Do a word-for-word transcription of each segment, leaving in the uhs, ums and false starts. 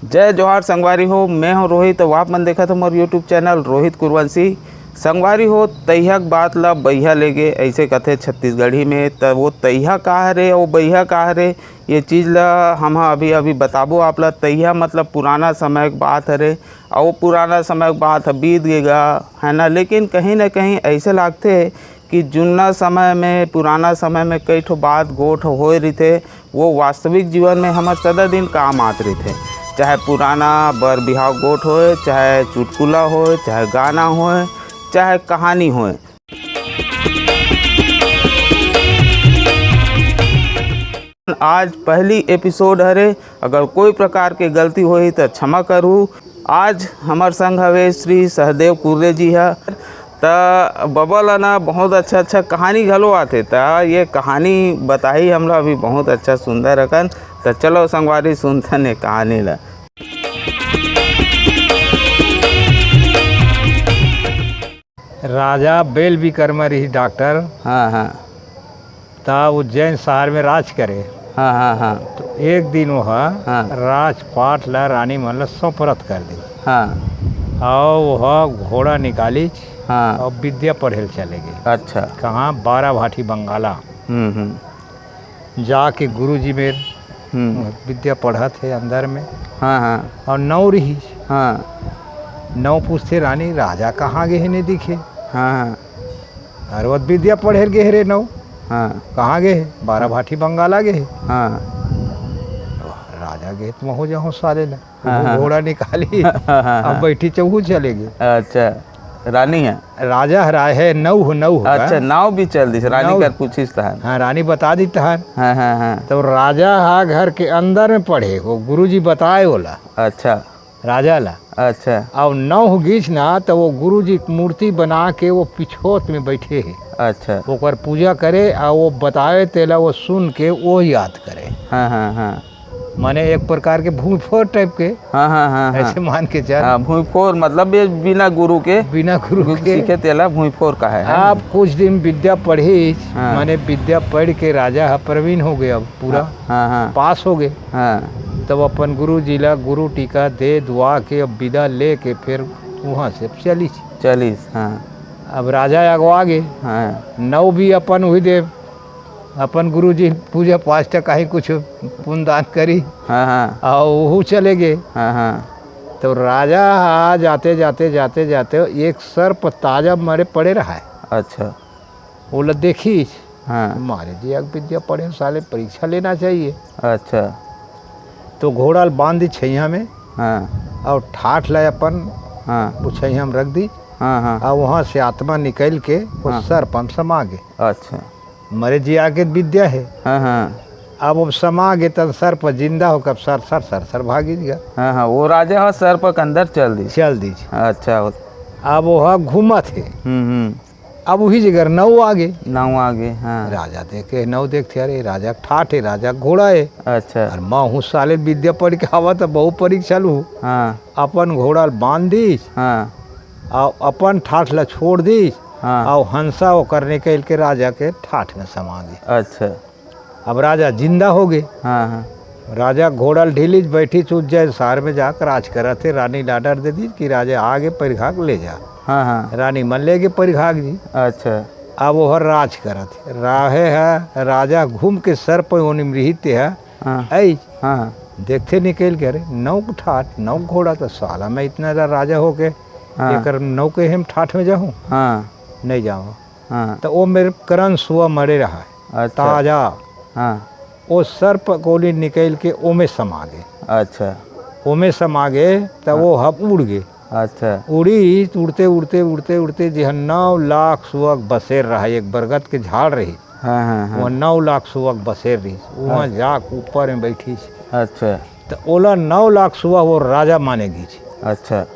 जय जोहार संगवारी हो, मैं हूं रोहित, अउ आप मन देखत हो मोर YouTube चैनल रोहित कुरवंशी। संगवारी हो, तइहा के बात ला बइहा लेगे, अइसे कथे छत्तीसगढ़ी में। त वो तइहा का हरे, वो बइहा का हरे, ये चीज ला हम ह अभी, अभी बताबो आप ला। तइहा मतलब पुराना समय के बात हरे, अउ वो पुराना समय के बात ह बीत गे गा, है ना। लेकिन कहीं ना कहीं अइसे लागथे कि जुन्ना समय में, पुराना समय में कई ठो बात गोठ होए रहिथे, वो वास्तविक जीवन में हमर सदा दिन काम आत रहिथे। चाहे पुराना बर बिहाव गोठ होए, चाहे चुटकुला होए, चाहे गाना होए, चाहे कहानी होए। आज पहली एपिसोड हरे, अगर कोई प्रकार के गलती होही त क्षमा करहू। आज हमर संग हवे श्री सहदेव कुर्रे जी ह। त बबा ल ना बहुत अच्छा अच्छा कहानी घलो आथे, त ये कहानी बताही हमला अभी बहुत अच्छा सुंदर अकन। त चलो संगवारी, सुनथन ये कहानी ल। राजा बेल विकर्मा रही डॉक्टर। हाँ, हाँ। त उज्जैन शहर में राज करे। हाँ, हाँ, हाँ। तो एक दिन वो ह हाँ। राजपाट ला रानी मन ला सौंपरत कर दी। हाँ। अउ वो ह घोड़ा निकालिच हाँ। अउ विद्या पढ़े ल चले गे। अच्छा। कहाँ? बारा भाटी बंगाला। हम्म, हम्म। जाके गुरुजी मेर हम्म। विद्या पढ़त हे अंदर में। हाँ, हाँ। अउ नौ रहिस। हाँ। नौ पूछथे, "रानी, राजा कहाँ गे हे, नहीं दिखे?" हाँ, हाँ। अरे, वो विद्या पढ़े गे हे रे नौ। हाँ। "कहाँ गे हे?" "बारा भाटी बंगाला गे हे।" हाँ। "राजा गे हे त महूँ जाहूँ साले ला।" हाँ, वो हाँ। घोड़ा निकाली, हाँ, हाँ, अब हाँ। बैठी चौहू चले गे। अच्छा, रानी है? राजा हराय है, नौ हो, नौ हो, अच्छा, हाँ। नाव भी चल दिस, रानी नौ। कर पूछिस तहन। हाँ, रानी बता दी तहन। हाँ, हाँ, हाँ। तो राजा हा घर के अंदर में पढ़े, वो गुरुजी बताए ओला। अच्छा। राजा ला। अच्छा। अउ नौ हो गीस ना, तो वो गुरुजी के मूर्ति बना के वो पिछोत में बैठे हे। अच्छा। ओकर पूजा करे, अउ वो बताए तेला वो सुन के वो याद करे। हाँ, हाँ, हाँ। माने एक प्रकार के भूमिफोर टाइप के। हाँ, हाँ, हाँ, हाँ। ऐसे मान के चल। हाँ, भूमिफोर मतलब ये बिना गुरु के बिना गुरु गुरु के। सीखे तेला भूमिफोर कहे, है ना? आप कुछ दिन विद्या पढ़ी, हाँ। माने विद्या पढ़ के राजा ह प्रवीण हो गए, अब पूरा हाँ, हाँ, हाँ। पास हो गए। हाँ। तब अपन गुरु जी ला गुरु टीका दे दुआ के अब विदा लेके फिर वहाँ से चलिस। चलिस, हाँ। अब राजा अगवा गे। हाँ। नौ भी अपन वही दे अपन गुरुजी पूजा पाठ कहीं कुछ पुण्य दान करी। हाँ, हाँ। अउ ओहू चले गे। हाँ, हाँ। तो राजा हा जाते, जाते, जाते, जाते एक सर्प ताजा मरे पड़े रहा है। अच्छा। ओला देखिस। हाँ। मारे जी, अग विद्या पढ़े साले, परीक्षा लेना चाहिए। अच्छा। तो घोड़ा ल बांध दी छैया में। हाँ। अउ ठाठ ला अपन हाँ। वो छैया में रख दी। हाँ, हाँ। अउ वहाँ से आत्मा निकल के वो हाँ। सर्प में समा गे। अच्छा। मरे जी आगे विद्या है। हाँ, हाँ। अब वो समा गे तब सर्प जिंदा होकर सर, सर, सर, सर भागी गया। हाँ, हाँ, वो राजा ह सर्प के अंदर चल दी। चल दी। अच्छा, वो अब वो ह घूमत है। हम्म, हम्म। अब वही जगह नौ आ गे। नौ आ गे, हाँ। राजा देखे, नौ देखते, "अरे, राजा ठाठ है, राजा घोड़ा है।" अच्छा। और मैं हूँ साले विद्या पढ़ के आवा तो बहु परीक्षा लू। हाँ। अपन घोड़ा ल बांध दीस। हाँ। अउ अपन ठाठ ला छोड़ दीस। हाँ। अउ हंसा ओकर निकल के राजा के ठाठ में समा गे। अच्छा। अब राजा जिंदा हो गे। हाँ, हाँ। राजा घोड़ा ल ढीलिस, बैठिस उज्जैन शहर में जाकर राज करत हे। रानी ला order दे दी कि राजा आगे परिघाक ले जा। हाँ, हाँ। रानी मन ले गे परिघाक जी। अच्छा। अब वो हर राज करत हे। राहे है, राजा घूम के सर्प ओनी में रहिते है। हाँ। आई। हाँ, हाँ। देखते निकल के, अरे, नौ के ठाठ, नौ के घोड़ा, तो साला मैं इतना रा-, राजा होके हाँ। एकर नौ के हम ठाठ में जाहूँ? हाँ। नहीं जाओ। हाँ। तो वो मेरे करण सुआ मरे रहा है। अच्छा। ताजा। हाँ। वो सर्प कोली निकल के ओमे समा गे। अच्छा। ओमे समा गे, तो हाँ। वो हब उड़ गे। अच्छा। उड़ी, उड़ते, उड़ते, उड़ते, उड़ते, जेहन नौ लाख सुअग बसेर रहा, एक बरगद के झाड़ रही। हाँ, हाँ, हाँ। वो नौ लाख सुअग बसेर रही। वहाँ अच्छा। जाके ऊपर में बैठी। अच्छा। तो ओला नौ लाख सुआ वो राजा माने गीच। अच्छा।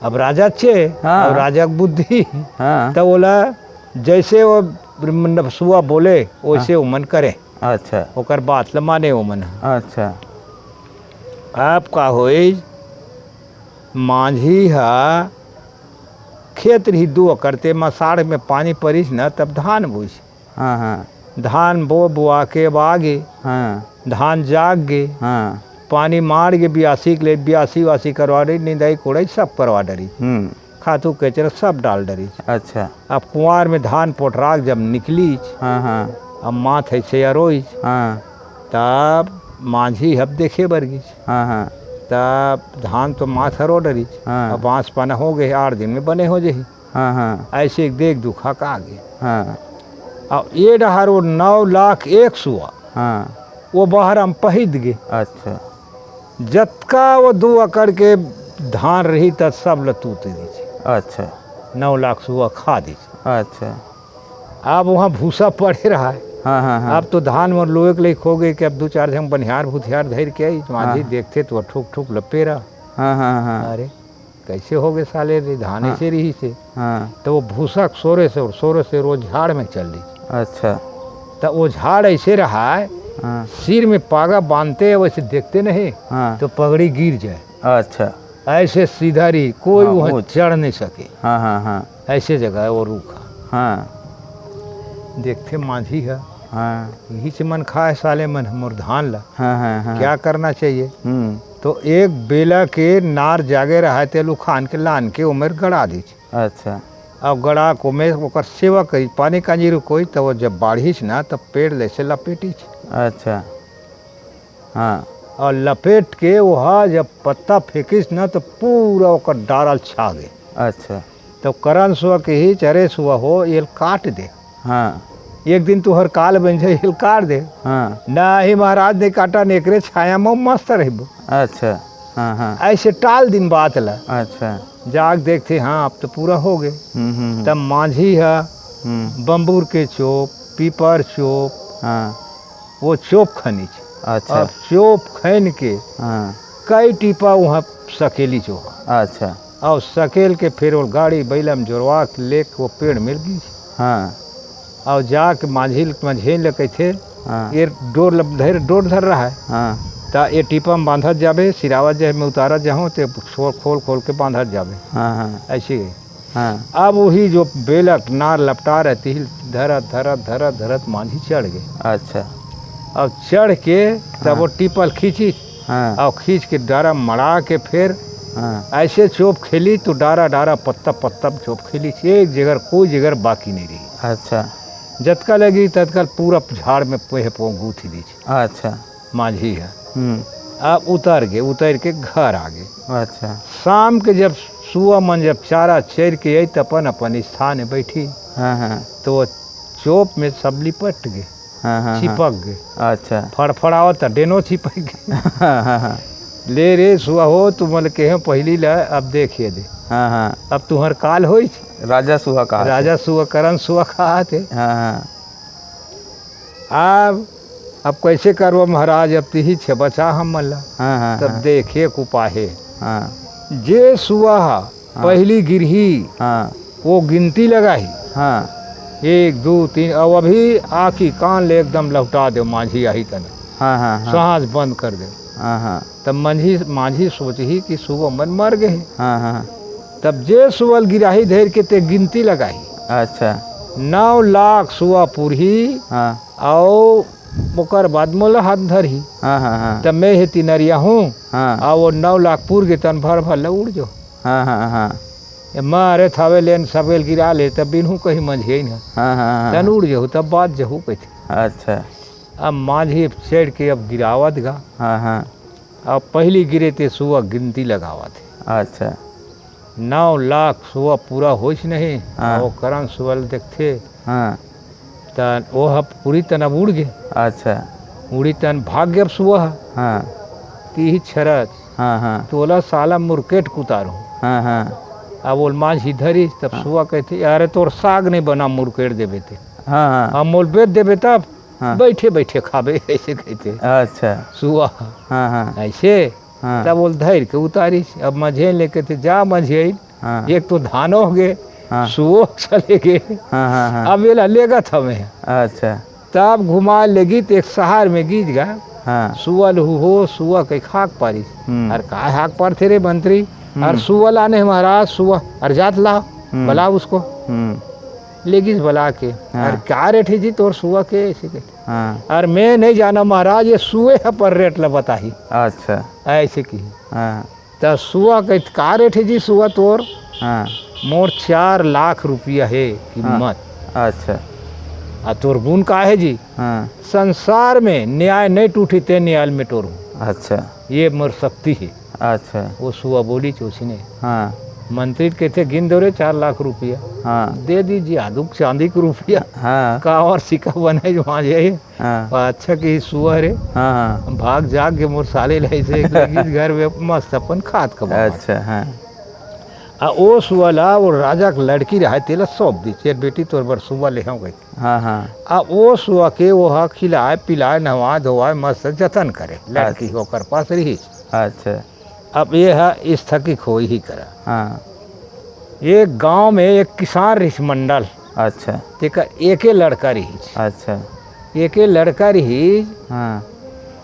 अब राजा चे, हाँ। और राजा के बुद्धि। हाँ। तो ओला जैसे वो मतलब सुआ बोले, वैसे हाँ। वो मन करे। अच्छा। ओकर बात ल माने वो मन। अच्छा। आप का होई, मांझी हा खेत रही दू एकड़, ते मसाढ़ में पानी परिस न, तब धान बोइस। हाँ, हाँ। धान बो बुआ के अब आगे, हाँ। धान जाग गे। हाँ। पानी मार के बियासी के ले, बियासी वासी करवा डरिस, निंदाई कोड़ाई सब करवा डरिस। हम्म। खातू केचरा सब डाल डरिस। अच्छा। अब कुंवार में धान पोटराक जब निकलिस, हाँ, हाँ। अब माथ ऐसे अरोइस, हाँ। तब मांझी हब देखे बर गिस। हाँ, हाँ। तब धान तो माथ अरो डरिस, हाँ। अब बांस पाना हो गए, आठ दिन में बने हो जाही। हाँ, हाँ। ऐसे एक देख दुखा का आगे। हाँ। अब ये डहार वो नौ लाख एक सुआ, हाँ। वो बहरा म पहिद गे। अच्छा। जतका वो दू एकड़ के धान रही, त सब ल तूत दिस। अच्छा। नौ लाख सुआ खा दिस। अच्छा। अब वहाँ भूसा पड़े रहा है। हाँ, हाँ, हाँ। अब तो धान मोर लुए के लायक हो गए कि अब दू चार झन बनिहार भूथिहार धर के आई, तो हाँ। आंधी देखते तो ठुक ठुक लपेरा। हाँ, हाँ, हाँ। अरे, कैसे हो गए साले रे, धान हाँ। ऐसे रही से। हाँ। तो वो भूसा के सोरे से और सोरे से रोज झाड़ में चल दी। अच्छा। तो वो झाड़ ऐसे रहा है, हाँ। सिर में पागा बांधते, वैसे देखते नहीं, हाँ। तो पगड़ी गिर जाए। अच्छा। ऐसे सीधा रही, कोई हाँ, वहाँ ऊंच। चढ़ नहीं सके। हाँ, हाँ, हाँ। ऐसे जगह है वो रूखा। हाँ। देखते मांझी है। हाँ। यही से मन खाए साले मन मोर धान ला। हाँ, हाँ, हाँ। क्या करना चाहिए? हम्म। तो एक बेला के नार जागे रहा, तेल उखान के लान के उमेर गड़ा दीच। अच्छा। अब गड़ा के उमेर ओकर सेवा करी, पानी कांजी रुकोई, तो वो जब बाढ़ीच ना, तब पेड़ ले से लपेटीच। अच्छा। हाँ। और लपेट के वहाँ जब पत्ता फेंकिस ना, तो पूरा ओकर डारा ल छा गए। अच्छा। तो करण सुआ कहिस, "अरे सुआ हो, एल काट दे।" हाँ। एक दिन तुहर काल बन जाए, एल काट दे। हाँ। "नहीं महाराज, नहीं काटा, एकरे छाया में मस्त रहबो।" अच्छा। हाँ, हाँ। ऐसे टाल दिन बात ला। अच्छा। जाग देखते, हाँ, अब तो पूरा हो गए। हम्म, हम्म, हम्म। तब मांझी है, हम्म। बम्बूर के चोप, पीपर चोप, हाँ। वो चोप खनिच। अच्छा। और चोप खन के हाँ। कई टीपा वहाँ सकेली चो। अच्छा। और सकेल के फिर वो गाड़ी बैला में जोरवा के लेके वो पेड़ मिल गई। हाँ। और जाके मांझी ल-, मझेल ले कहते, हाँ। "ये डोर ल-, धर, डोर धर रहा है।" हाँ। "ता ये टीपा में बांधत जाबे, सिरावत जाए में उतारत जाहूँ, ते खोल, खोल, खोल के बांधत जाबे।" हाँ, हाँ। ऐसे ही। हाँ। अब वही जो बेलक नार लपटा रहती ही, धरत, धरत, धरत, धरत मांझी चढ़ गए। अच्छा। अब चढ़ के तब हाँ। वो टीपल खींची हाँ। और खींच के डारा मड़ा के फिर हाँ। ऐसे चोप खेली तो डारा, डारा, पत्ता, पत्ता चोप खेली, एक जगह, कोई जगह बाकी नहीं रही। अच्छा। जतका लगी ततका पूरा झाड़ में पोहे पोंगू थी दीच। अच्छा। मांझी है। हम्म। अब उतर गए, उतर के घर आ गए। अच्छा। शाम के जब सुआ मन जब चारा चर के आई, त अपन अपन स्थान में बैठी। हाँ, हाँ। तो वो चोप में सब लिपट गए, हाँ, हाँ, हाँ। चिपक गए। अच्छा। फड़फड़ावत त डेनो चिपक गए। हाँ, हाँ, हाँ। "ले रे सुआ हो, तू मन कहे पहली ला, अब देखिए दे।" हाँ, हाँ। "अब तुहर काल होई।" राजा सुआ कहा थे। राजा सुआ, करण सुआ कहा थे। हाँ, हाँ। अब, अब कैसे करबो महाराज, अब तिही छे बचा हम मन ला। हाँ, हाँ, तब हाँ। देखे कुपाहे। हाँ। जे सुआ हा हाँ। पहली गिरही, हाँ। वो गिनती लगाही। हाँ। एक, दो, तीन, अब अभी आँखी कान ले एकदम लहुटा दे, मांझी आही तना। हाँ, हाँ, हाँ। सांस बंद कर दे। हाँ, हाँ। तब मंझी, मांझी सोचही कि सुआ मन मर गए। हाँ, हाँ। तब जे सुअल गिराही धर के ते गिनती लगाही। अच्छा। नौ लाख सुआ पुरही। हाँ। अउ ओकर बाद मोला हाथ धरही। हाँ, हाँ, हाँ। तब मैं हे तिनरिया हूँ। हाँ। अउ वो नौ लाख पुर गे तन भर भर ले उड़ जो। हाँ, हाँ, हाँ। ये मारे थावे लेन सबेल गिरा ले, तब बिनहू कहीं मंझियई न। हाँ, हाँ, हाँ। तन उड़ जहू, तब बात जहू कहिथे। अच्छा। अब मांझी चढ़ के अब गिरावत गा। हाँ, हाँ। अब पहली गिरे ते सुआ गिनती लगावत हे। अच्छा। नौ लाख सुआ पूरा होइस नहीं, हाँ। वो करण सुआ ल देखथे। हाँ। त वो ह पूरी तन अब उड़ गे। अच्छा। उड़ी तन भाग गे अब सुआ ह। हाँ। तीही छरत। हाँ, हाँ। तोला साला मुरकेट कुतारू। हाँ, हाँ। अब ओल मांझी धरिस, तब हाँ। सुआ कहिथे, "अरे तोर साग नहीं बना, मुरकेट देबे ते। हाँ, हाँ। हम मोल बेच देबे तब हाँ। बैठे बैठे खाबे," ऐसे कहिथे। अच्छा। सुआ। हाँ, हाँ। ऐसे? हाँ। तब ओल धर के उतारिस। अब मंझेल ले कहिथे, "जा मंझेल, हाँ। एक तो धानो हो गे, हाँ। सुओ चले गे। हाँ, हाँ, हाँ। अब एला लेगत हवे।" अच्छा। तब घुमा लेगी त एक शहर में गीत गा। हाँ। सुआ लहू हो, सुआ कई खाक पारिस। हम्म। अरे का हाक पारथे रे मंत्री? हम्म। अरे सुआ लाने हे महाराज, सुआ। अरे जात लाव, हम्म। बलाव उसको। हम्म। लेगिस बला के। हाँ। अरे का रेट हे जी तोर सुआ के? ऐसे कहिथे। हाँ। और मैं नहीं जाना महाराज, ये सुए ह अपन रेट ला बताही। अच्छा। ऐसे की। हाँ। त सुआ कहिथे, "का रेट हे जी सुआ तोर?" हाँ। "मोर चार लाख रुपया हे कीमत।" हाँ। अच्छा। "आ तोर गुण का हे जी?" हाँ। "संसार में न्याय नहीं टूटी ते न्याय में टोरू।" अच्छा। "ये मोर शक्ति हे।" अच्छा। वो सुआ बोली चोचने। हाँ। मंत्री कहिथे, "गिन दो रे चार लाख रुपया।" हाँ। "दे दीजिए आदुक चांदी के रुपया।" हाँ। का और सिक्का बनाए जो आ जाए। हाँ। अच्छा कि सुअर हे। हाँ, हाँ। भाग जाग के मोर साले ला ऐसे एक लगी घर में मस्त अपन खात कमावत। अच्छा, हाँ। आ ओ सुअर ला वो राजा के लड़की रहे, तेला सौंप दी, "चल बेटी, तोर बर सुअर ले हंव," कहिके। हाँ, हाँ। आ ओ सुअर के वो ह खिलाए, पिलाए, नहवाए, धोवाए, मस्त जतन करे। लड़की अच्छा। ओकर पास रही। अच्छा। अब ये ह स्थगित हो ही करा। हाँ। एक गांव में एक किसान रिहिस मंडल। अच्छा। तेकर एके लड़का रिहिस। अच्छा। एके लड़का रिहिस। हाँ।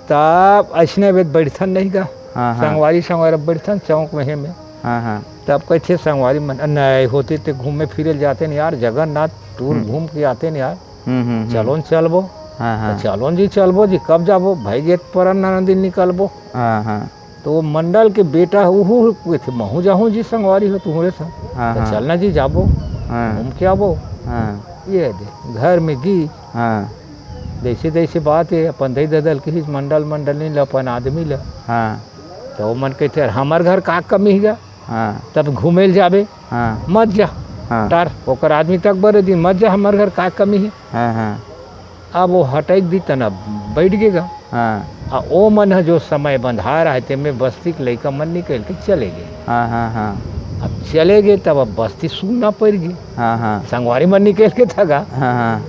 तब अइसने बेद बैठथन नहीं गा। हाँ, हाँ। संगवारी, संगवारी बैठथन चौक में हे में। हाँ, हाँ। तब कहिथे संगवारी मन, "नहीं होते ते घूमे फिरे ल जाते न यार, जगन्नाथ टूर हम्म। घूम के आते न यार। हम्म, हम्म, हम्म। चलो न चलबो।" हाँ, हाँ। "चलो न जी चलबो जी, कब जाबो? भाई गेट पर ननदी निकलबो।" हाँ, हाँ। तो वो मंडल के बेटा, उहू कहिथे, "महू जाहूँ जी संगवारी हो तुहरे संग।" हाँ, तो हाँ। "चलना जी, जाबो, हाँ। घूम के आबो।" हाँ। ये दे, घर में गी। हाँ। जैसे तैसे बात हे, अपन दई ददल कहिस मंडल, मंडलिन ल, अपन आदमी ल। हाँ। तो वो मन कहिथे, "हमर घर का कमी हे गा? हाँ। तब घूमे ल जाबे, हाँ। मत जा।" हाँ। टार, ओकर आदमी तक बरे दिन, "मत जा, हमर घर का कमी हे?" हाँ, हाँ। अब वो हटई के दी तना बैठ गे गा। हाँ। आ ओ मन ह जो समय बंधार आहे, तेमे बस्ती के लइका मन निकल के चले गे। हाँ, हाँ, हाँ। अब चले गे, तब अब बस्ती सुन्ना पड़ गे। हाँ, हाँ। संगवारी मन निकल के थगा। हाँ, हाँ।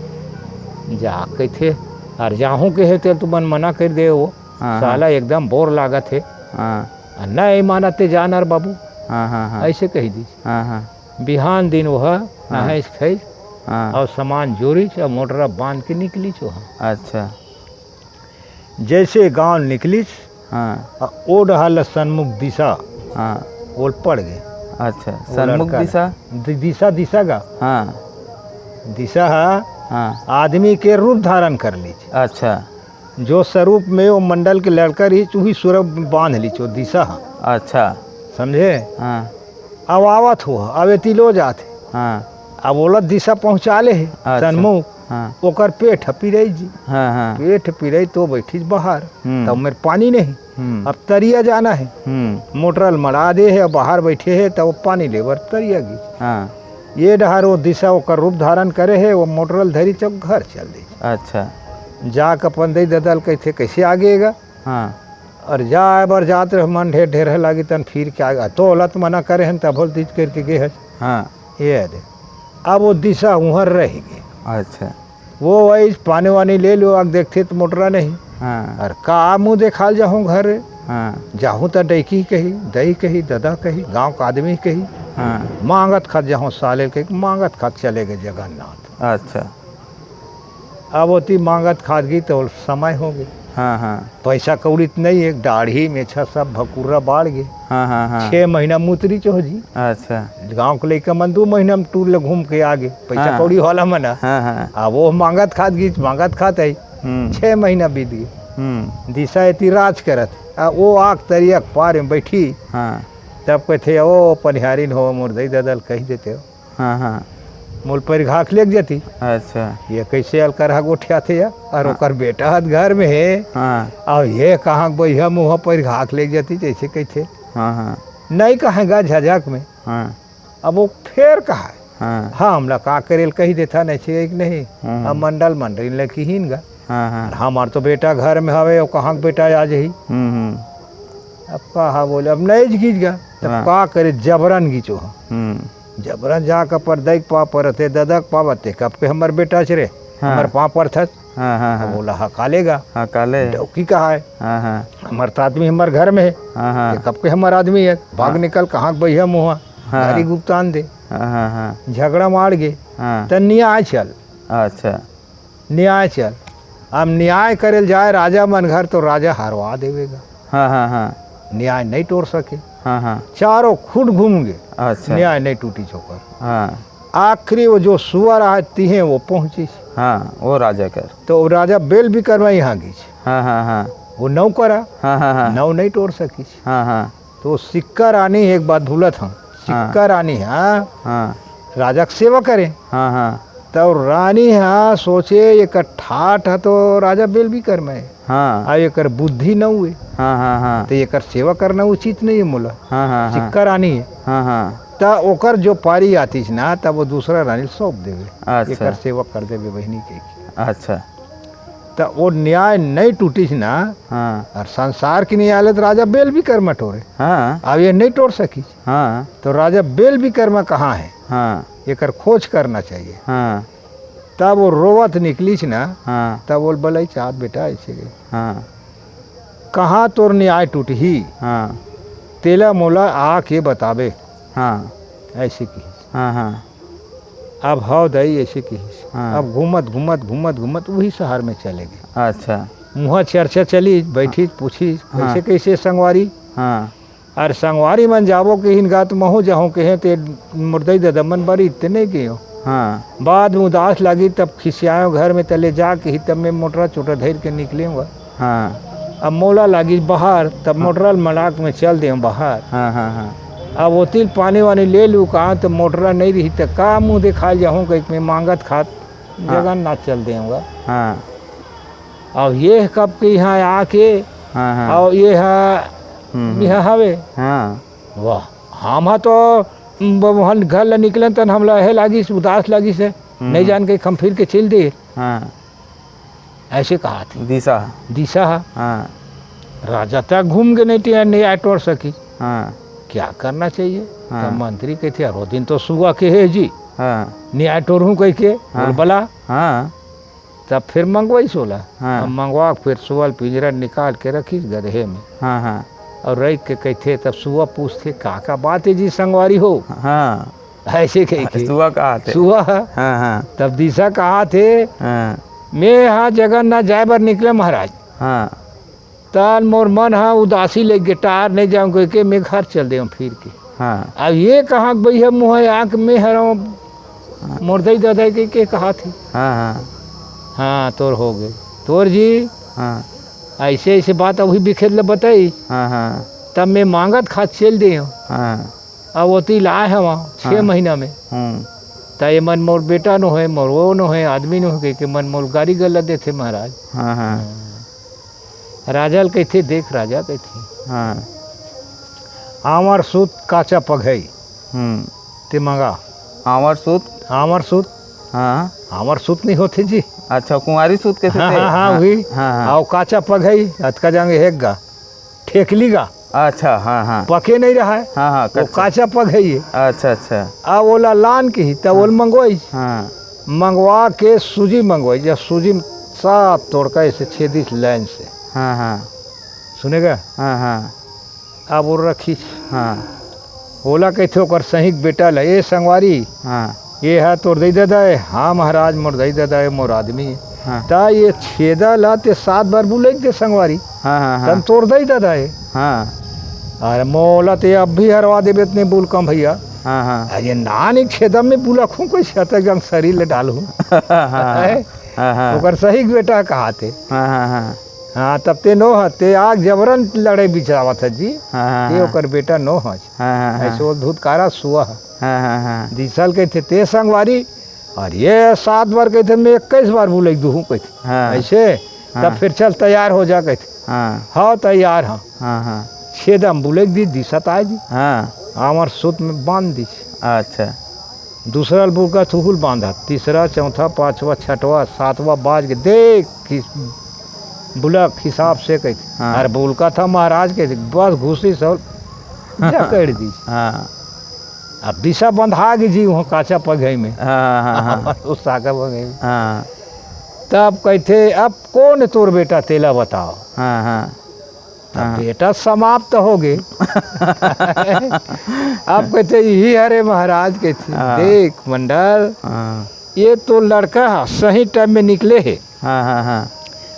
जा कहिथे, "अर जाहूँ के हे, तेल तुमन मना कर दे वो। हाँ, हाँ। साला एकदम बोर लागत हे। हाँ। अ, नहीं मानत ते जा न रे बाबू।" हाँ, हाँ, हाँ। ऐसे कही दी। हाँ, हाँ। बिहान दिन वो ह हाँ। नहाइस खाइस हाँ। और सामान जोरिस और मोटरा बांध के निकलिस वो ह। अच्छा। जैसे गांव निकलिस, हाँ। अ, ओ डहर ल सन्मुख दिशा हाँ। ओल पड़ गे। अच्छा, वो सन्मुख लड़का ल। दिशा? दि-, दिशा, दिशा गा। हाँ। दिशा ह हाँ। आदमी के रूप धारण कर लिस। अच्छा। जो स्वरूप में वो मंडल के लड़का रहिस, उही स्वरूप बांध लिस वो दिशा ह। अच्छा। समझे? हाँ। अब आवत हो, अब एती लो जात हे। हाँ। अब ओला दिशा पहुँचा ले हे, अच्छा। सन्मुख। हाँ। ओकर पेट ह पिराई जी। हाँ, हाँ। पेट पिराई तो बैठिस बाहर। हम्म। तब मेर पानी नहीं। हम्म। अब तरिया जाना हे। हम्म। मोटर ल मड़ा दे हे, अब बाहर बैठे हे, तब वो पानी लेबर तरिया गिस। हाँ। ये डहर वो दिशा ओकर रूप धारण करे हे, वो मोटर ल धरिस घर चल दिस। अच्छा। जाके अपन दई ददा ल कहिथे, "कैसे आ गे गा?" हाँ। और जाए बर जात रहे, मन ढेर ढेर हे लागी, तन फिर के आ गे। तो ओला त मना करे हन, तभो ल तीज करके गे हस। हाँ। ये दे। अब वो दिशा उहर रह गे। अच्छा। वो वही पानी वानी ले लो, आग देखथे त मोटरा नहीं। हाँ। और का मुँह देखाल जाहूँ घर? हाँ। जाहूँ त डैकी कही, दई कही, ददा कही, गाँव का आदमी कही। हाँ। मांगत खात जाहूँ साले के, मांगत खात चले गे जगन्नाथ। अच्छा। अब ओती मांगत खात गी तो समय हो गे। हाँ, हाँ। पैसा कौड़ी त नहीं, एक दाढ़ी मेछा सब भकुर्रा बाढ़ गे। हाँ, हाँ, हाँ। छह महीना मुतरी चोह जी। अच्छा। गाँव के लइका मन दू महीना में टूर ले घूम के आ गे, पैसा हाँ। कौड़ी वाला मन ह। हाँ, हाँ। अब वो मांगत खात गी, मांगत खात आई। हम्म। छह महीना बीत गे। हम्म। दिशा एती राज करत, आ वो आग तरिया के पार में बैठी। हाँ। तब कहिथे, "ओ पनिहारिन हो, मोर दई ददा ल कहि देते हो।" हाँ, हाँ। मोल परिघाख लेग जाती। अच्छा। ये कैसे अलकरहा गोठियाथे या? और हाँ। ओकर बेटा हत घर में हे। हाँ। और ये कहाँ के बइहा मुँह परिघाख लेग जाती, जैसे कहिथे। हाँ, हाँ। नहीं कहेगा झझक में। हाँ। अब वो फेर कहा है। हाँ। हाँ, हमला का करेल कही देथा, नहीं छे कि नहीं। हाँ, हाँ। अब मंडल मंडलिन ल किहिन गा। हाँ, हाँ। हमार तो बेटा घर में हवे, वो कहाँ के बेटा आ जाही? हम्म, हम्म। अब कहा बोले, अब नहीं गीच गा, तब हाँ। का करे, जबरन गीचो। हम्म। जबरन जाके पर दई के पाँव परत हे, ददा के पाँव, "ते कब के हमर बेटा छ रे, हाँ। हमर पाँव परथस?" हाँ, हाँ, हाँ। बोला, "हकाले गा।" हकाले। डौकी कहा है? हाँ, हाँ। "हमर त आदमी हमर घर में हे। हाँ, हाँ। ते कब के हमर आदमी हे? भाग हाँ। निकल, कहाँ के बइहा मुँहा? हाँ। गारी गुप्तान दे।" हाँ, हाँ, हाँ। झगड़ा मार गे। हाँ। त नियाय चल। अच्छा। नियाय चल। अब नियाय करे ल जाए राजा मन घर, तो राजा हरवा देवेगा। हाँ, हाँ, हाँ। नियाय नहीं टोर सके। हाँ, हाँ। चारों खुट घूम गे। अच्छा। नियाय नहीं टूटी चोकर। हाँ। आखिरी वो जो सुअर आहे तिहें वो पहुँचिस। हाँ, वो राजा कर। तो वो राजा बेल विकरमा यहाँ गीस। हाँ, हाँ, हाँ। वो नौ करा, हाँ, हाँ, हाँ। नौ नहीं टोर सकीस। हाँ, हाँ। तो सिक्का रानी, एक बात भूलत हंव, सिक्का हाँ। रानी, हाँ, हाँ। राजा के सेवा करे। हाँ, हाँ। तब रानी हा सोचे, "एकर ठाठ ह तो राजा बेल विकरमा हे, हाँ। अब एकर बुद्धि नौ हे, हाँ, हाँ, हाँ। तो एकर सेवा करना उचित नहीं है मोला।" हाँ, हाँ, हाँ। सिक्का रानी है। हाँ, हाँ। त ओकर जो पारी आतिस ना, तब वो दूसरा रानी ल सौंप देवे, अच्छा। "एकर सेवा कर देवे बहिनी," कहिके। अच्छा। त वो न्याय नहीं टूटिस ना, हाँ। और संसार के न्याय ले तो राजा बेल विकरमा टोरे। हाँ। अब ये नहीं टोर सकीस। हाँ। तो राजा बेल विकरमा कहाँ है? हाँ। एकर खोज करना चाहिए। हाँ। तब वो रोवत निकलिस ना, हाँ। तब बोल बलई चाहत बेटा ऐसे गई। हाँ। कहाँ तोर न्याय टूटही? हाँ। तेला मोला आके बताबे। हाँ। ऐसे कहिस। हाँ, हाँ। अब हव दाई ऐसे कहिस। हाँ। अब घूमत, घूमत, घूमत, घूमत वही शहर में चले गे। अच्छा। मुँहा चर्चा चली, बैठिस, हाँ। पूछिस, हाँ। "कैसे, कैसे संगवारी?" हाँ। अरे संगवारी मन जाबो कहिन गा, त महूँ जाहूँ कहे, ते मोर दई ददा मन बर इतने गयो। हाँ। बाद में उदास लागी, तब खिसियायो घर में, तले जा कही, तब मैं मोटरा चोटरा धर के निकलेंगा। हाँ। अब मोला लागी बाहर, तब हाँ। मोटरा ल मलाक में चल देव बाहर। हाँ, हाँ, हाँ। अब ओतिल पानी वानी ले लू कहाँ, त मोटरा नहीं रही, त का मुँह दिखा जाहूँ कहिके मैं मांगत खात हाँ। जगन्नाथ चल देऊँगा। हाँ। अब ये कब के यहाँ आके, हाँ, हाँ। और ये हा, हम्म, हम्म। यहाँ हवे। हाँ। वाह, हम हा तो ब-, वहाँ घर ले निकलन तन हमला हे लागिस, उदास लागिस हे। हम्म। नहीं जान के हम फिर के चल दे। हाँ। ऐसे कहा थे। दिशा। दिशा हा। हाँ। राजा तक घूम के नहीं टिया, नहीं आय टोर सकी। हाँ। क्या करना चाहिए? हाँ। तब मंत्री कहिथे, "अरे, वो दिन तो सुआ के हे जी। हाँ। नहीं आय टोर हूँ," कहिके, हाँ। बोल बला। हाँ। तब फिर मंगवाइस ओला। हाँ। अब मंगवा के फिर सुआ ल पिंजरा निकाल के रखिस गदहे में। हाँ, हाँ। और रख के कहिथे, तब सुआ पूछथे, "का, का बात है जी संगवारी हो?" हाँ। ऐसे कहिके। सुआ कहाथे। सुआ। हाँ, हाँ। तब दिशा कहाथे, हाँ। "मैं हा जगन्नाथ जाए बर निकले महाराज।" हाँ। तन मोर मन हा उदासी लग गे, टार नहीं जाऊँ कहिके मैं घर चल देव फिर के। हाँ। अब ये कहाँ के बइहा मुँह है, आँख में हरव, हाँ। मोर दई ददा के, के कहा थे। हाँ, हाँ। हाँ, तोर हो गए। तोर जी, हाँ। ऐसे, ऐसे बात अभी बिखेर ले बताई। हाँ, हाँ। तब मैं मांगत खात चल देव। हाँ। अब ओती लाए हवा छह हाँ। महीना में। हम्म। त ये मन मोर बेटा नो है, मोर वो नो है, आदमी नो है, कहिके मन मोर गारी गला देथे महाराज। हाँ, हाँ। हाँ। राजा ल कहिथे, "देख राजा," कहिथे, हाँ। "आंवर सूत काचा पघई, हम्म। ते मंगा।" आंवर सूत? आंवर सूत। हाँ। आंवर सूत नहीं होथे जी। अच्छा, कुंवारी सूत कहिथे हाँ, ते? हाँ, हाँ, हाँ, वही। हाँ, हाँ। आओ काचा पघई, अतका जांगे हेक गा, ठेकली गा। अच्छा, हाँ, हाँ। पके नहीं रहा है। हाँ, हाँ, वो कच्चा। काचा पघई है। अच्छा, अच्छा। अब ओला लान कही, तब हाँ। ओला मंगवाई। हाँ। मंगवा के सूजी मंगवाई, जब सूजी में साफ तोड़का ऐसे छेदिस लाइन से। हाँ, हाँ। सुनेगा? हाँ, हाँ। अब वो रखिस। हाँ। ओला कहिथे ओकर सही के बेटा ला, "ए संगवारी, हाँ। ये हा तोर दई ददा है?" "हाँ महाराज, मोर दई ददा है, मोर आदमी है।" हाँ। त ये छेदा ला ते सात बार बुलई दे संगवारी। हाँ, हाँ, हाँ। तन तोर दई ददा है। हाँ। अरे मोला ते अब भी हरवा देबे इतने बुलकम भैया। हाँ, हाँ। अरे नान एक छेदा में बुलक हूँ, कोई छतक जंग शरीर ले डालूँ। हाँ, हाँ। है? हाँ, हाँ। ओकर सही के बेटा कहा थे। हाँ, हाँ, हाँ। हाँ, तब ते नो ह, ते आग जबरन लड़े बिचावत है जी। हाँ, हाँ, ते हाँ। ओकर बेटा नो ह। हाँ, हाँ, हाँ। ऐसे वो धुतकारा सुआ ह। हाँ, हाँ, हाँ। दिशा ल कहिथे ते संगवारी, और ये सात बार कहिथे, "मैं इक्कीस बार बुलई दूहूँ," कहिथे। हाँ। ऐसे, हाँ। तब फिर चल तैयार हो जा कहिथे। हाँ। हाँ, तैयार हाँ। हाँ, हाँ। छेदा में बुलई दी, दिशा त आए जी। हाँ। आंवर सूत में बांध दीस। अच्छा। दूसरा ल बुलका थुहुल बांधा, तीसरा, चौथा, पांचवा, छठवा, सातवा बाज के देख कि बुलक हिसाब से कहिथे। हाँ। अरे बुलका था महाराज के, बस घुसी सब जकड़ दीस। हाँ। अब दिशा बंधा गे जी वहाँ काचा पघई में। हाँ, हाँ, हाँ, हाँ। उस सागर पघई में। हाँ। तब कहिथे, "अब कौन तोर बेटा तेला बताओ?" हाँ, हाँ। तब हाँ। बेटा समाप्त हो गे। अब कहिथे, "यही हरे महाराज," कहिथे। हाँ। "देख मंडल, हाँ। ये तो लड़का ह, सही टाइम में निकले हे। हाँ, हाँ, हाँ।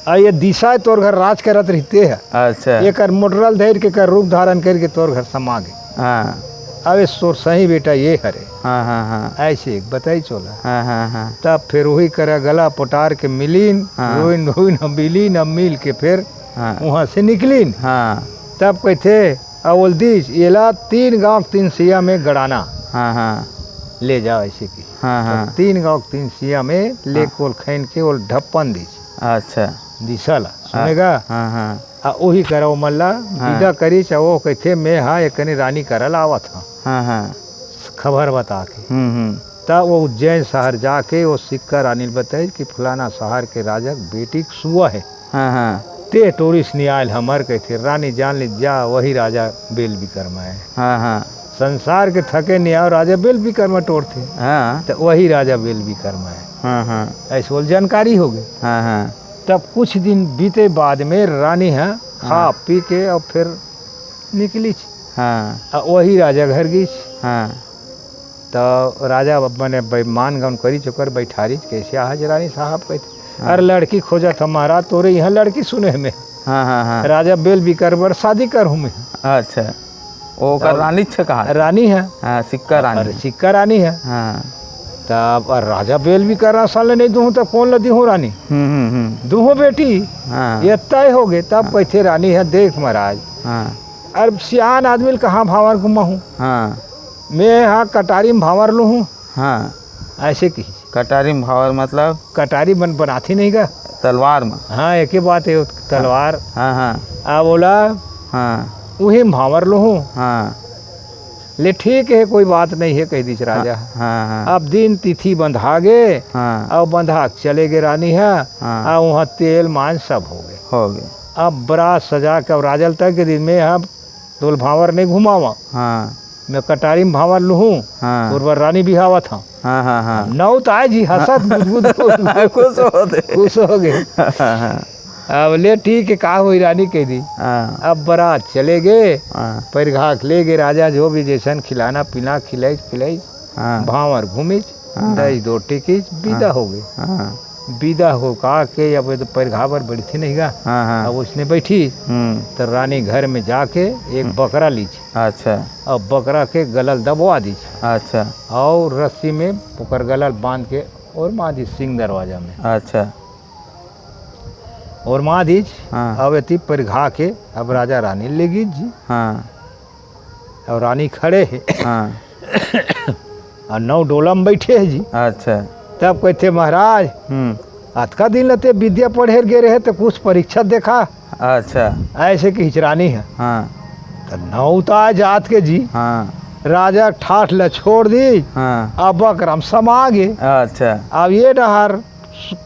अउ ये दिशा तोर घर राज करत रहिते ह। अच्छा। एकर मोटरा ल धर के, एकर रूप धारण करके तोर घर समा गे।" हाँ। अबे तोर सही बेटा ये हरे। हाँ, हाँ, हाँ। ऐसे एक बताई चोला। हाँ, हाँ, हाँ। तब फिर वही करा गला पोटार के मिलीन, हाँ। रोइन रोइन हम मिलीन, अब मिल के फिर हाँ। वहाँ से निकलीन। हाँ। तब कहते, अवल दीस, एला तीन गाँव के तीन सिया में गड़ाना। हाँ, हाँ। ले जाओ ऐसे की। हाँ, हाँ। तब तीन गाँव के तीन सिया में ले हाँ। कोल खैन के ओल ढप्पन दीस। अच्छा। दिसा ला, हाँ। सुनेगा? हाँ, हाँ। आ ओही करा ओमन ला हाँ। विदा करिस, आ ओ कहिथे, "मैं हा एकने रानी करा लावत हँव।" हाँ, हाँ। खबर बता के। हम्म, हम्म। तब वो उज्जैन शहर जाके वो सिक्का रानी ल बताइस कि फलाना शहर के राजा के बेटी के सुआ हे। हाँ, हाँ। ते टोरिस नियाल हमर कहिथे, रानी जान ले जा, वही राजा बेल विकरमा हे। हाँ, हाँ। संसार के थके नियाव राजा बेल विकरमा टोरथे। हाँ। त वही राजा बेल विकरमा हे। हाँ, हाँ। ऐसे बोल जानकारी हो गई। हाँ, हाँ। तब कुछ दिन बीते बाद में रानी ह खा हाँ। पी के और फिर निकलीच। हाँ। आ वही राजा घर गईच। हाँ। त राजा अब मने बेईमान गन करीच ओकर बैठारीच, "कैसे आहा जी रानी साहब?" कहते, हाँ। "अरे लड़की खोजत हँव महाराज, तोरे यहाँ लड़की सुने में।" हाँ, हाँ, हाँ। "राजा बेल विकरमा बर शादी करहूँ मैं।" अच्छा। वो ओकर तब रानी छ कहा? रानी हे। हाँ, सिक्का रानी। अरे सिक्का रानी हे। हाँ। तब अरे राजा बेल विकरमा साले नहीं दूहूँ, तब कोन ला दीहूँ रानी? हम्म, हम्म, हम्म। दूहूँ बेटी। हाँ। ये तय हो गए। तब हाँ। कहिथे रानी ह, "देख महाराज, हाँ। अरे सियान आदमी ल कहाँ भाँवर घुमाहूँ? हाँ। मैं हा कटारी में भाँवर लूहूँ।" हाँ। ऐसे कही। कटारी में भाँवर मतलब? कटारी बन-, बनाथी नहीं का? तलवार में? हाँ, एके बात हे, तलवार। हाँ, हाँ। आ बोला, हाँ। उही में भाँवर लूहूँ। हाँ। ले ठीक हे, कोई बात नहीं हे, कहि दीस राजा। हाँ, हाँ, हाँ। अब दिन तिथि बंधा गे, हाँ। अब बंधा के चले गे रानी ह, हाँ। आ उहाँ तेल मान सब हो गे। हो गे। अब बरात सजा के अब राजा ल तय के दीस, मैं हा तोल भाँवर नहीं घुमावा। हाँ। मैं कटारी में भाँवर लूहूँ, हाँ। तोर बर रानी बिहावत हँव। हाँ, हाँ, हाँ। नौत आय जी, हँसत गुदगुद हो। खुश हो गे। खुश हो गे। हाँ, हाँ। अब ले ठीक हे, का होही रानी कहि दीस। हाँ। अब बरात चले गे, हाँ। परिघा के ले गे राजा, जो भी जैसन खिलाना पीना खिलाइस पिलाइस, हाँ। भाँवर घूमिस, हाँ। दही दो टिकिस, विदा हाँ। हो गे। हाँ। विदा हो का के अब ये तो परिघा बर बैठथे नहीं गा। हाँ, हाँ। अब उसने बैठी, हम्म। त रानी घर में जाके एक हम्म। बकरा लीस। अच्छा। अब बकरा के गला ल दबवा दीस। अच्छा। और रस्सी में ओकर गला ल बांध के ओरमा दीस सिंह दरवाजा में। अच्छा। ओरमा दीस, हाँ। अब एती परिघा के अब राजा रानी ले गीस जी। हाँ। और रानी खड़े हे। हाँ। और नौ डोला में बैठे हे जी। अच्छा। तब कहिथे, "महाराज, हम्म। अतका दिन ले ते विद्या पढ़े गे रहे, त कुछ परीक्षा देखा।" अच्छा। ऐसे कहिस रानी ह। हाँ। त नौत आय जात के जी। हाँ। राजा ठाठ ल छोड़ दीस। हाँ। अब बकरा म समा गे। अच्छा। अब ये डहर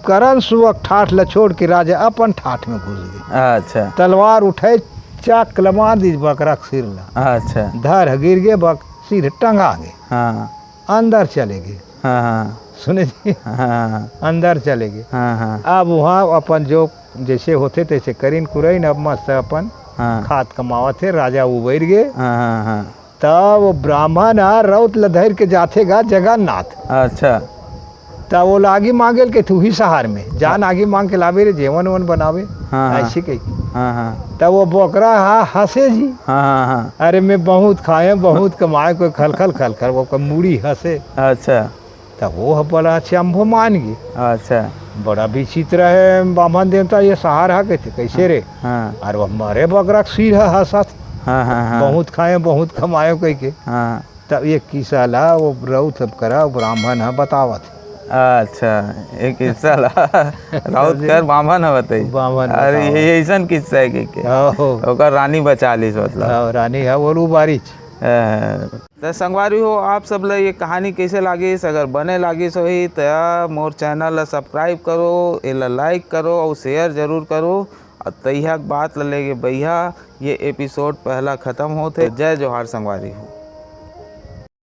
करन सुआ के ठाठ ल छोड़ के राजा अपन ठाठ में घुस गे। अच्छा। तलवार उठाय, चक ल मार दीस बकरा के सिर ल। अच्छा। धर ह गिर गे, बक-, सिर टंगा गे। हाँ। अंदर चले गे। हाँ, हाँ। सुने जी? हाँ। अंदर चले गे। हाँ, हाँ। अब उहाँ अपन जो जैसे होथे तैसे करिन कुरइन, अब मस्त अपन हाँ। खात कमावत हे, राजा उबैर गे। हाँ, हाँ, हाँ। तब वो ब्राह्मण ह रउत ल धर के जाथे गा जगन्नाथ। अच्छा। त वो ला आगी मांगे ल कहिथे उही शहर में, जान हाँ। आगी मांग के लावे रे, जेवन वन बनावे, हाँ, हाँ। ऐसे कही। हाँ, हाँ। त वो बोकरा ह हँसे जी। हाँ, हाँ, हाँ। "अरे मैं बहुत खाए, बहुत कमाए," कोई खलखल खलखल, वो कोई मुड़ी हँसे। अच्छा। त वो ह बड़ा अचंभो मान गे। अच्छा। "बड़ा विचित्र हे बाम्हन देवता, ये शहर ह," कहिथे, "कैसे रे?" हाँ। "अरे वो मरे बकरा के सिर ह हँसत। हाँ, हाँ, हाँ। बहुत खाए, बहुत कमाए," कहिके। हाँ। तब ये किस्सा ला वो रउत करा ब्राह्मण ह बतावत हे। अच्छा, ये किस्सा ला रउत कर बाम्हन ह बताइस। बाम्हन अरे, बतावत। ये अइसन किस्सा हे कहिके। हाँ, हो। ओकर रानी बचा लीस मतलब। हाँ, रानी ह, वो उबारिच। हाँ। त संगवारी हो, आप सब ल ये कहानी कइसे लागिस? अगर बने लागिस होही त मोर channel ल subscribe करो, एला like करो अउ share जरूर करो। अउ तइहा के बात ल लेके बइहा, ये episode पहला खतम होथे। जय जोहार संगवारी हो।